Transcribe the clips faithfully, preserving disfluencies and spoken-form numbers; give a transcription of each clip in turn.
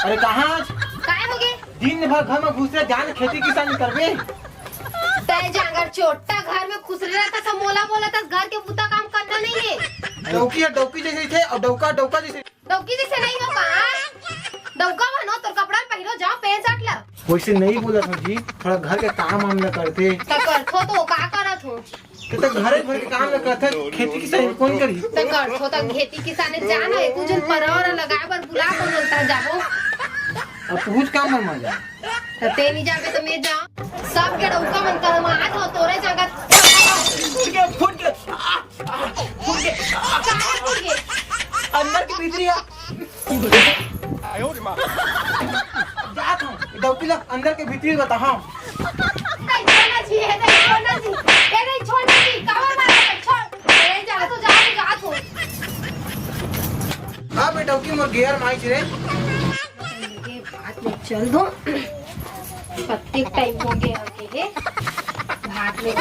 अरे कहाँ आज? काय होगे? दिन भर घर में घुसे, जान खेती किसानी करबे। तय जांगर चोट्टा घर में खुसरे रहता, सब मोला बोलता, घर के बुता काम करना नहीं है। डौकी है, डौकी जैसे थे और डौका, डौका जैसे। डौकी जैसे नहीं हो कहाँ? डौका बनो, तोर कपड़ा पहिरो, जाओ पैंट शर्ट ला। वैसे नहीं बोला था जी, थोड़ा घर के काम वाम ला करते। त करथो तो का करत हो? त घरे भर के काम ला करथे, खेती किसानी कोन करही? त करथो त खेती किसानी जान है, कुछ जन परौर लगाए बर बुला को बोलता जाबो। अब तू कुछ काम बर मान जा। त ते नहीं जाबे त मैं जाऊं। सब के डौका मन कर मार हो तोरे जगह। फुट के, फुट के, आ, आ, फुट के, आ, काहे फुट के? अंदर के भीतरी आ। जात हूँ, डौकी ला अंदर के भीतरी बताहा। नहीं, छोड़ना जी, ये नहीं छोड़ना जी, ये नहीं छोड़ना जी, काबर मारा है? छोड़, ए, जा तो, जा तो, जा तो। हाँ बे डौकी, मोर गेयर माइच रे। ये बात में चल दो, पत्ते टाइम हो गया। ये भात में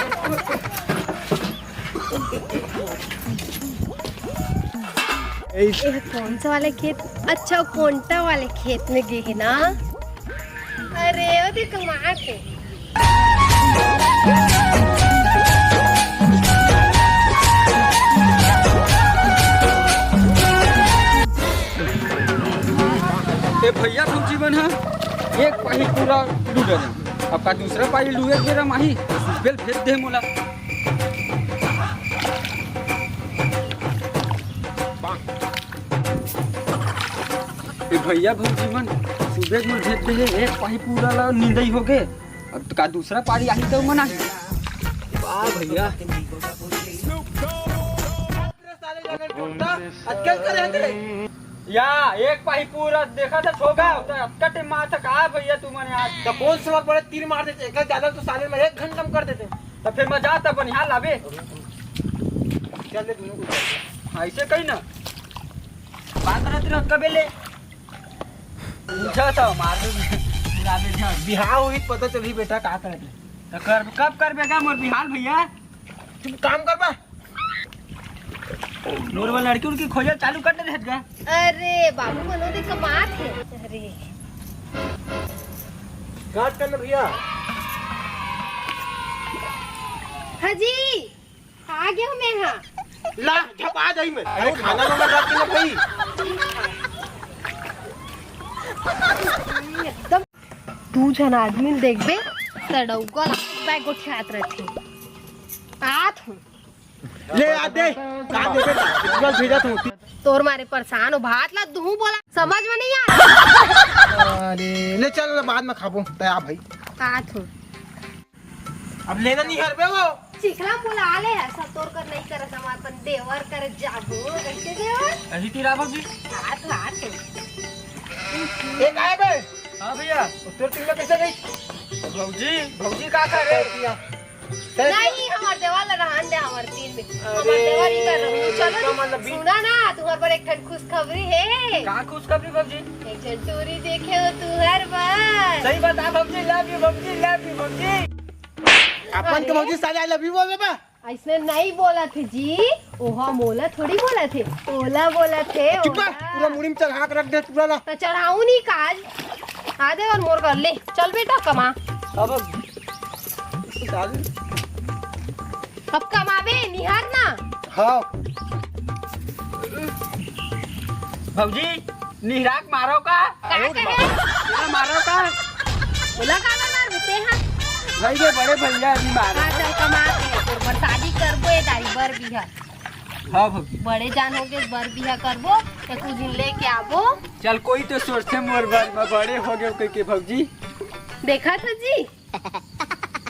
ए, कौन सा वाले खेत? अच्छा, कोंटा वाले खेत में गे हे ना। अरे, ओ देख, कमात हे। ए भैया, भौजी मन ह एक पाही पूरा लू डरे। अब का दूसरा पाही लुए के बेरा माही, बेल भेज दे मोला। ए भैया भौजी मन, सुबह में भेज दे हे, एक पाही पूरा ला निंदई हो गे। अब का दूसरा पारी आही त मन आही। वाह भैया। अटकल करे हते। या, एक पाही पूरा देखा था छोगा, तो अटकटे मार था का भैया तुमने आज? तो कौन सा बड़े तीर मार देते, एक ज्यादा तो साले में एक घंटा में कर देते। तो फिर मैं जाता बनिहार लाबे। चल ले दोनों को। ऐसे कहीं ना। बात करत रह कबे ले। पूछा था, मार दे। लाबे ध्यान। बिहाव हुई, पता चली बेटा का करत रहे। तो कर, कब कर बेगा मोर बिहाल भैया? तुम काम कर बा। मोर वाला लड़की उनकी खोजल चालू कर दे रहत गा। अरे बाबू, मनो दे कमात है। अरे। काट कर ना भैया। हाँ जी, आ गया मैं हाँ। ला, झपा जाई मैं। अरे खाना वाना काट के ना भाई। एकदम दू झन आदमी ल देखबे, त डौका लागत बा गोठियात रहिथे। आत हूँ। ले आ दे, का देबे, तुरंत भेजत हूँ। तोर मारे परेशान हो, भात ला दूहूँ बोला, समझ में नहीं आ रहा। अरे, ले चल, बाद में खाबो, तैयार भाई। आत हूँ। अब लेना नहीं हरबे वो। चिखला बुला ले है, सब तोर कर नहीं करत, हम अपन देवर कर जाबो, कैसे देवर? अही तीर आबो जी। हाथ, हाथ। ए, काय बे? हाँ भैया। तोर टीम में कैसे गई? भौजी, भौजी का करे? नहीं, हमार देवर ला रहन दे, हमार तीर में। हमार अरे, देवर ही कर रहू। चलो लड़का जी, मतलब भी सुना ना, तुम्हार पर एक ठन खुशखबरी है। का खुशखबरी भौजी? एक झन टूरी देखे हो तुहर बर। सही बता भौजी, love you भौजी, love you भौजी। अपन के अरे। भौजी साले I love you बोल बा। ऐसने नहीं बोलत हे जी, ओहा मोला थोड़ी बोलत हे, ओला बोलत हे, चुप कर, ओला। पूरा मुड़ी में चढ़ा के रख दे, पूरा ला। त चढ़ाऊ नहीं काज। आ दे और मोर कर ले। चल बेटा कमा। अब अब कमाबे निहार ना। हाँ। भौजी, निहराक मारो का? का कहे? निहरा मारो का? बोला का मार होते हैं? भाई ये बड़े भैया अभी मारो। हाँ, चल कमा के तोर बर शादी करबो, ए दाई बर बिहा। हाँ भौजी। बड़े जान हो गए, बर बिहा करबो, तो कुछ दिन लेके आबो। चल कोई तो सोचते मोर बर में बड़े हो गए कह के भौजी। देखा था जी?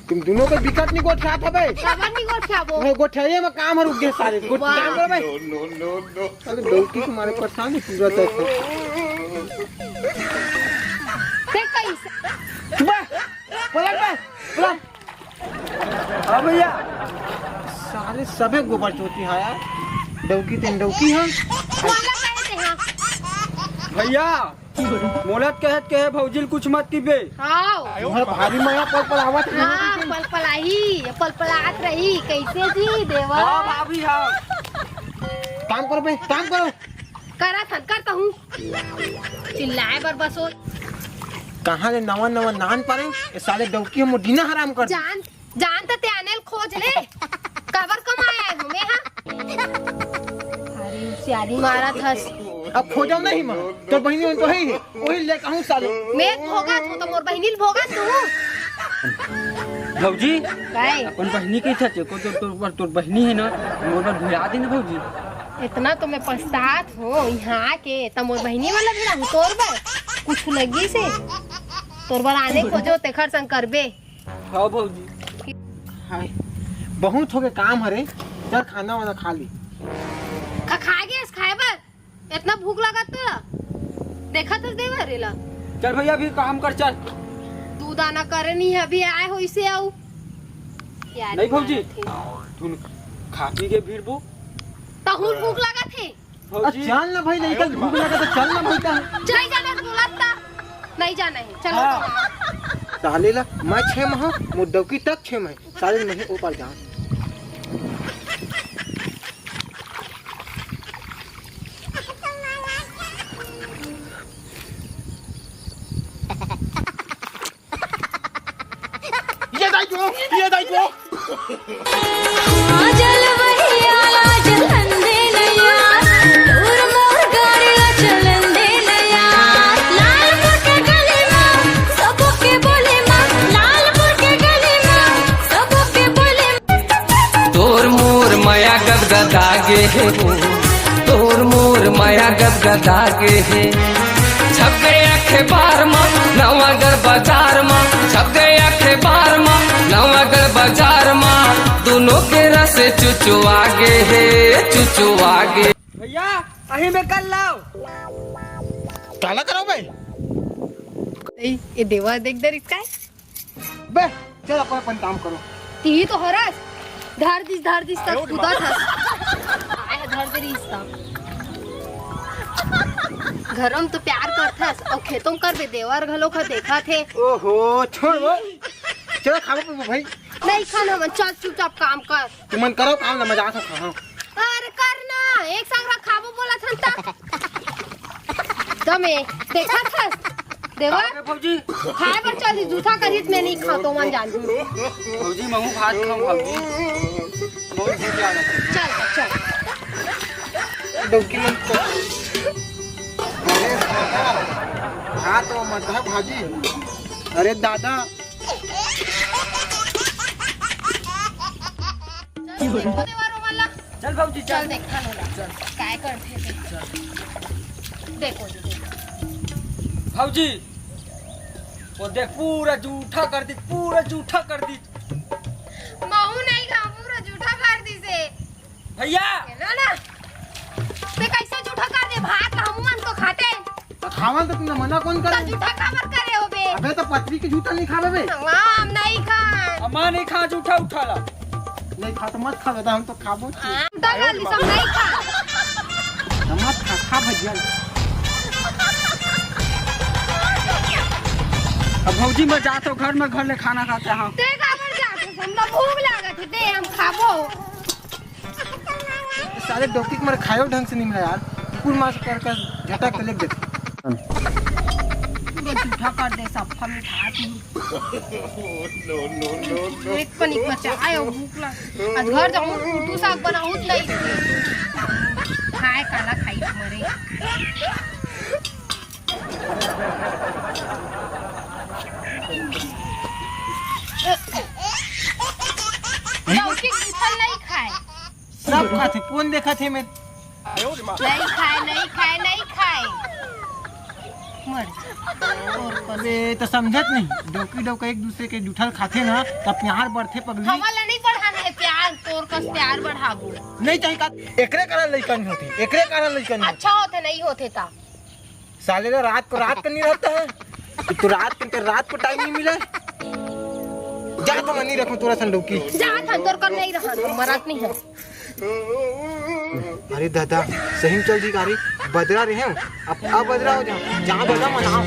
तुम दोनों को बिकट नहीं गोठियात हबे। काबर नहीं गोठियाबो? मैं गोठियाइए में काम रुक गए सारे। गोठ वाह। काम कर भाई। No, no, no, no। अरे डौकी तुम्हारे परेशान है पूरा तरफ से। ते कैसे? चुप बे। पलट बे। पलट। हाँ भैया। सारे सबे गोबर चोती है यार। डौकी तेन डौकी है। वाला कहे थे हाँ। भैया। मोला त कहत कहे भौजी ल कुछ मत किबे। हाँ। तुम्हारा भारी मया पल पल आवत है। हाँ, पल पल आही, पल पल आत रही। कैसे जी देवर? हाँ भाभी, हाँ। काम करो बे, काम करो। करत हन, करत हूँ। चिल्लाए बर बस ओ। कहाँ ले नवा नवा नान पारे, ए साले डौकी ह मोर जीना हराम कर। जान, जान त ते आने ल खोज ले। काबर कमाए आए हो मैं, हाँ? अरे, होशियारी मारत हस। अब खोजव नहीं मैं, तोर बहिनी मन तो है ही, वही ले कहूँ साले। मैं भोगत हूँ तो मोर बहिनी ल भोगत तू। भौजी, काय? अपन बहिनी के साथ एको तोर, तोर, तोर बहिनी है ना, मोर बर भिड़ा दे ना भौजी। इतना तो मैं पछतात हूँ यहाँ के, त मोर बहिनी वाला भिड़ा हूँ तोर बर। कुछ लगी से तोर बर आने खोजो, तेखर संग करबे। हाँ भौजी। हाय, बहुत हो गए काम हरे, चल खाना वाना खा ली। खा, खा गेस खाए बर, इतना भूख लगा तो देखा तो देवर रे ला। चल भैया, अभी काम कर, चल। दूध आना करे नहीं है, अभी आए हो इसे आऊ। यार, नहीं भौजी, मारत हे। तू खा पी के भीड़ बो। तहूँ भूख लगा थे। भौजी। चल ना भाई, नहीं तो भूख लगा तो चल ना भाई, का? नहीं जाना है, बोला था। नहीं जाना है, चलो। हाँ। साले ला, मैं छे माह, मोर डौकी तक छे माह। साले नहीं, ऊपर जाओ। ये दाई को, ये दाई को। आ जल भैया, आ जल नंदे नैया, दूर मोर गाड़ी ला चलन दे नैया। लालपुर के गली मा, सबके बोले मा, लालपुर के गली मा, सबके बोले मा। तोर मोर मया गदगदा गे हे वो, तोर मोर मया गदगदा गे हे। छप गए अखबार मा, नवागढ़ बाजार मा, छप गए अखबार मा, नवागढ़ बाजार मा, दोनों के रस चुचुआ गे हे, चुचुआ गे। भैया, अही में कर लाओ। काला करो भाई। ए, ए देवा देख दे रिस काय? बे, चल अपन, अपन काम करो। ती तो हरस, धर दिस, धर दिस तक कूदत हस। आय, धर दे रिस तक। घरों तो प्यार करथस, अउ खेतों करबे, देवर घलो खा देखा थे। ओहो, छोड़ वो। चलो खाबो पीबो भाई। नहीं खाना मन, चल चुपचाप काम कर। तुमन करो काम ना, मजा आ सकता हूँ। अरे कर ना, एक संग रखाबो बोला छन ता। दमे, देखा था? देवा? अरे भौजी। खाए बर चल, जूठा करित मैं नहीं खा तो मन जान। भौजी, महू भात खाऊं भौजी। बहुत भूख लागत है। चल, चल। डौकी मन तो। अरे, हाँ तो मत है भाजी। अरे दादा। चल, देखो देवा रोमन ला। चल भौजी, चल। चल, देखा ना। चल। काय करथे ते। देखो, देखो। भौजी, वो देख, पूरा जूठा कर दी, पूरा जूठा कर दी। महू नहीं खा, पूरा जूठा कर दी से। भैया। हेलो ना। ते कैसे जूठा कर दे? भात हमू मन तो खाते। तो खावन तो तुमने मना कौन तो करे? जूठा काबर करे हो बे? अबे तो पतरी के जूठा नहीं खावे बे। हम नहीं खा। अम्मा नहीं खा जूठा उठा ला। नहीं खा तो मत खा दादा, हम तो खाबो छी। हाँ, दादा, ये सब नहीं खा। तो मत खा, खा भजिया। अब भौजी मैं जात हूँ घर में, घर ले खाना खाते हैं। ते काबर जात हो? हमरा भूख लागत है, दे हम खाबो। साले डौकी के मारे खायो ढंग से नहीं मिला यार, कुकुर मार कर कर झटक के लेग देते। पूरा जूठा कर दे सब, हम खात नहीं। एक पनी बचाए हो भूख ला। आज घर जाऊँ, कुटू साग बनाऊँ नहीं। खाए काला खाई मरे। डौकी गुठल नहीं खाए। सब खाथे, कौन देखा थे मैं? नहीं खाए, नहीं खाए, नहीं खाए। मर जा। और कौन? अबे, तो समझत नहीं, डौकी डौका एक दूसरे के जूठल खाथे ना, तो प्यार बढ़थे पगली। हमला नहीं बढ़ाना है प्यार, तोर कस प्यार बढ़ाबो। नहीं चाहिए का, एकरे कारण लइका नहीं होती, एकरे कारण लइका नहीं अच्छा होते। होते नहीं होते ता। साले का रात को रात का नहीं रहता है। तो रात को, तो रात को टाइम नहीं मिला। जा तो मैं नहीं रखूं तोरा संडौकी। जा था तोर कर नहीं रहा, मरत नहीं है। अरे दादा, सही में चल दी गाड़ी। बदरा रहे हो, अब, अब बदरा हो जाओ। जहाँ बदरा मनाओ।